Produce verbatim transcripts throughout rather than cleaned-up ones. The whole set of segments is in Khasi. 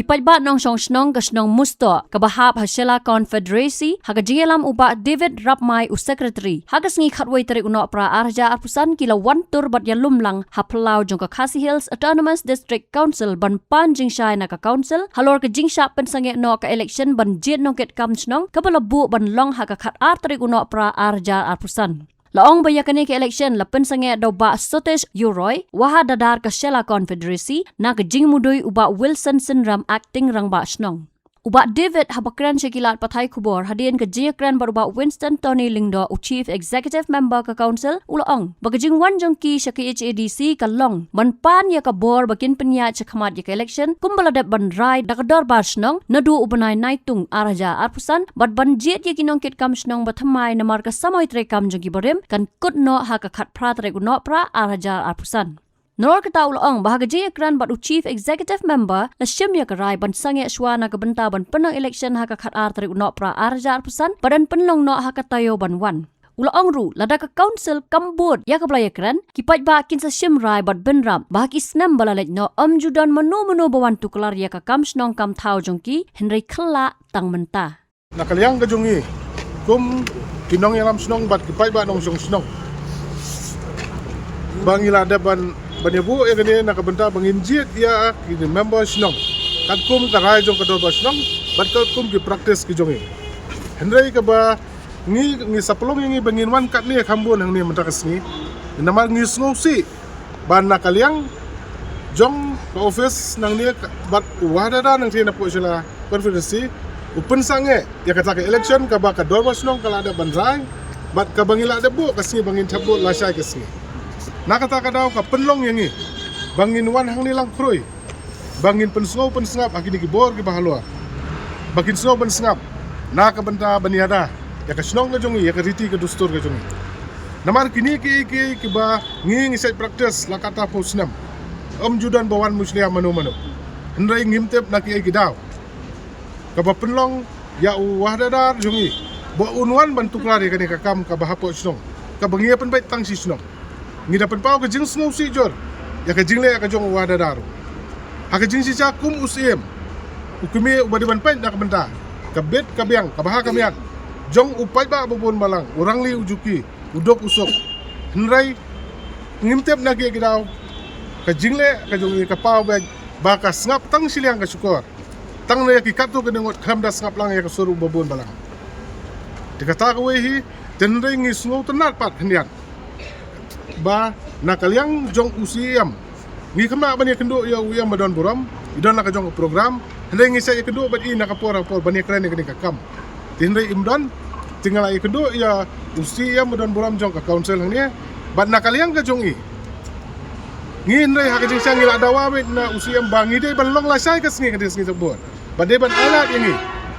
Paidbah nongshong shnong ka shnong Mustoh, kaba hap ha Shella Confederacy, ha ka jingïalam u Bah David Rapmai u Secretary, ha ka sngi khatwei tarik u Nohprah ar hajar arphew san ki la wan tur bad ïalum lang ha phyllaw jong ka Khasi Hills Autonomous District Council ban pan jingshai na ka Council halor ka jingshah pynsangeh noh ka election ban jied nongkitkam shnong kaba la buh ban long ha ka khatar tarik u Nohprah ar hajar arphew san. La ong ba ïa kane ka election la pynsangeh da u Bah Sotesh Yoroi, Wahadadar ka Shella Confederacy, na ka jingmudui u Bah Wilson Synram, Acting Rangbah Shnong. U Bah David, haba kren sha ki lad pathai khubor hadien ka jingïakren bad u Bah Winston Tony Lyngdoh, u Chief Executive Member ka Council, u la ong ba ka jingwan jong ki sha ka H A D C ka long ban pan ïa ka bor ba kin pynïaid sha khmat ïa ka election kumba la dep ban rai da ka Dorbar Shnong naduh u bnai Naitung ar hajar arphew san, bad ban jied ïa ki nongkitkam shnong bathymmai namar ka samoi treikam jong ki barim kan kut noh ha ka khatphra tarik u Nohprah ar hajar arphew san. Nalor kata u la ong ba ha ka jingïakren bad u Chief Executive Member la shim ïa ka rai ban sangeh shuwa na ka bynta ban pynlong election ha ka khatar tarik u Nohprah ar hajar arphew san, bad yn pynlong noh ha ka taïew ban wan. U la ong ruh, lada ka Council kam bud ïa kaba la ïakren, ki paidbah kin sa shim rai bad bynrap ba ha ki snem ba la leit noh ym ju don mano mano ba wan tuklar ïa ka kam shnong kam thaw jong ki, hynrei khyllah tang mynta. Na ka liang ka jong ngi kum ki nongïalam shnong bad ki paidbah nongshong shnong, ba ngi la dep ban, ban ïabuh ïa kane na ka bynta ba ngin jied ïa ki member shnong katkum ka rai jong ka Dorbar Shnong bad katkum ki practice ki jong ngi. Hynrei kaba ngi, ngi sa pynlong ïa ngi ba ngin wan katne kham bun hangne mynta ka sngi, namar ngi sngewsih ba na ka liang jong ka office nangne ka, bad u Wahadadar nangtei na Shella Confederacy, u pynsangeh ïa kata ka election kaba ka Dorbar Shnong ka la dep ban rai, bad kaba ngi la dep buh ka sngi ba ngin thep buh lashai ka sngi. Na kata ka daw ka pynlong ïa ngi ba ngin wan hangne lang khrui, ba ngin pynsngew pynsngap ha kine ki bor kiba halor, ba kin sngew pynsngap na ka bynta ban ïada ïa ka shnong ka jong ngi, ïa ka riti ka dustur ka jong ngi. Namar kine ki, ki, kiba ngi, ngi shait practice la katto phew snem, ym ju don ba wan mushlia mano mano. Hynrei ngim tip na kiei ki daw kaba pynlong ïa u Wahadadar jong ngi ba un wan ban tuklar ïa kane ka kam kaba hapoh shnong, kaba ngi ïa pynbeit tang shi shnong. Ngi da pynpaw ka jingsngewsih jur ïa ka jingleh ka jong u Wahadadar. Ha ka jingshisha kum u Syiem, u kmie uba dei ban peit na ka bynta ka bit ka biang, ka bha ka miat jong u paidbah ba bun balang, u rangli u juki, u duk u suk. Hynrei ngim tip na kiei ki daw ka jingleh ka jong ngi ka paw beit ba ka sngap tang shiliang ka shukor, tang na ïa ki katto katne ngut, khlem da sngap lang ïa ka sur uba bun balang. Te kata kawei hi, te hynrei ngi sngewtynnat pat khyndiat ba na ka liang jong u Syiem, ngi khlem lah ban ïakynduh ïa u Syiem ba don burom, i don la ka jong ka program, hynrei ngi sa ïakynduh bad i na ka por ha ka por ban ïakren ïa kane ka kam. Te hynrei im don, te nga la ïakynduh ïa u Syiem ba don burom jong ka Council hangne, bad na ka liang ka jong i, ngi hynrei ha ka jingshisha ngi la dawa beit na u Syiem ba ngi dei ban long lashai ka sngi, ka dei sngi jabor, ba dei ban ailad ïa ngi.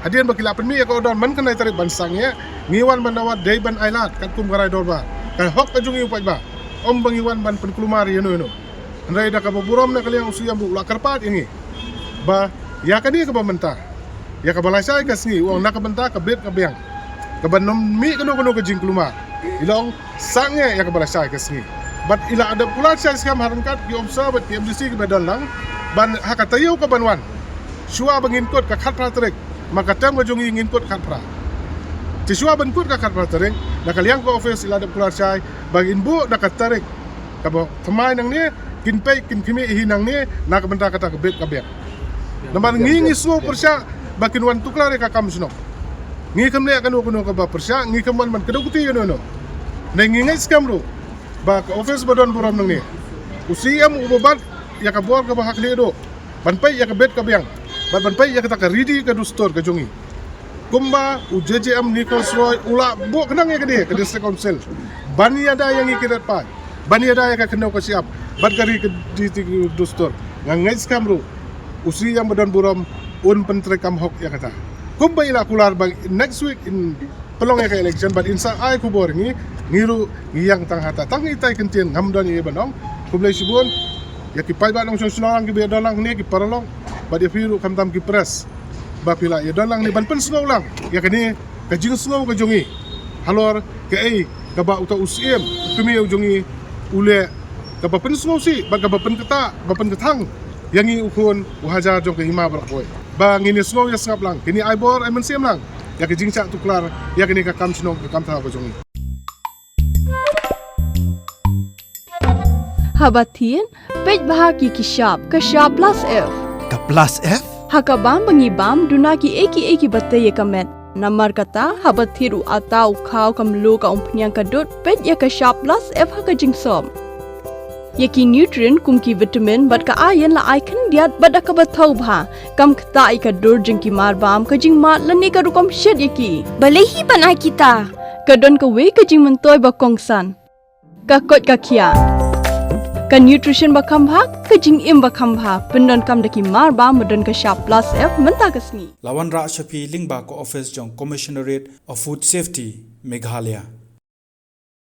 Hadien ba ki la pynmih ïa ka order man kane tarik ban sangeh, ngi wan ban dawa dei ban ailad katkum ka rai dorbar, ka hok ka jong ngi u paidbah, ym ba ngi wan ban pynkulmar ïano ïano. Hynrei da kaba burom na ka liang u Syiem ruh u la kyrpad ïa ngi ba ïa kane kaba mynta, ïa kaba lashai ka sngi, u ong na ka bynta ka bit ka biang, kaba nym mih kano kano ka jingkulmar, i la ong sangeh ïa kaba lashai ka sngi. Bad i la dep kular shai skhem ha ryngkat ki officer bad ki M D C kiba don lang, ban ha ka taïew kaban wan, shuwa ba ngin kut ka khatphra tarik, namar ka term ka jong ngi ngin kut khatphra. Te shuwa ban kut ka khatphra tarik, na ka liang ka office i la dep kular shai ba ngin buh da ka tarik kaba thymmai nangne, kin peit kin khmih hi nangne na ka bynta kata ka bit ka biang. Namar ngi, ngi sngew pyrshah ba kin wan tuklar ïa ka kam shnong. Ngi khlem leh kano kano kaba pyrshah, ngi khlem wan ban kdew kti ïano ïano. Ngi ngeit skhem ruh ba ka office ba don burom nangne, u Syiem uba bat ïa ka bor kaba ha khlieh duh, ban peit ïa ka bit ka biang, bad ban peit ïa kata ka riti ka dustur ka jong ngi. Kumba u J J M Nichols Roy u la buh khnang ïa kane ka District Council, ban ïada ïa ngi ki lad paid, ban ïada ïa ka khyndew ka shyiap bad ka ri ka riti ka dustur. Nga ngeit skhem ruh u Syiem ba don burom un pyntreikam hok ïa kata. Kumba i la kular ba next week in pynlong ïa ka election bad in sa ai khubor ïa ngi, ngi ruh ngi ïeng tang hata. Tang itai kyntien, ngam don ei ei ban ong. Khublei shibun ïa ki paidbah nongshong shnong kiba ïadon lang hangne, ki paralok, bad ïa phi ruh khamtam ki press, ba phi la ïadon lang hangne ban pynsngew lang ïa kane ka jingsngew ka jong ngi halor kaei kaba uta u Syiem, u kmie u jong ngi, u leh, kaba pynsngewsih bad kaba pynkata, ba pynkthang ïa ngi u khun u hajar jong ka hima baroh kawei. Ba ngin ïa sngew ïa sngap lang, ngin ïa ai bor ai mynsiem lang ïa ka jingshah tuklar ïa kane ka kam shnong ka kam thaw ka jong ngi. Haba thied, peit bha ki ki shap, ka shap plus F. Ka plus F? Ha ka bam ba ngi bam, duna ki ei ki ei kiba tei ïa ka met. Namar kata, haba thied u atta u khaw ka mluh ka umphniang ka dud, peit ïa ka shap plus F ha ka jingsop. Ïa ki nutrient kum ki vitamin bad ka iron la ai khyndiat bad da kaba thaw bha. Kam ktah ïa ka dur jong ki mar bam, ka jingmad lane ka rukom shet ïa ki. Balei hi ban ai kita? Ka don kawei ka jingmyntoi ba kongsan. Ka koit ka khiah. Ka nutrition ba kham bha, ka jingim ba kham bha. Pyndonkam da ki mar bam ba don ka shap plus F mynta ka sngi. La wanrah sha phi lyngba ka office jong Commissionerate of Food Safety, Meghalaya.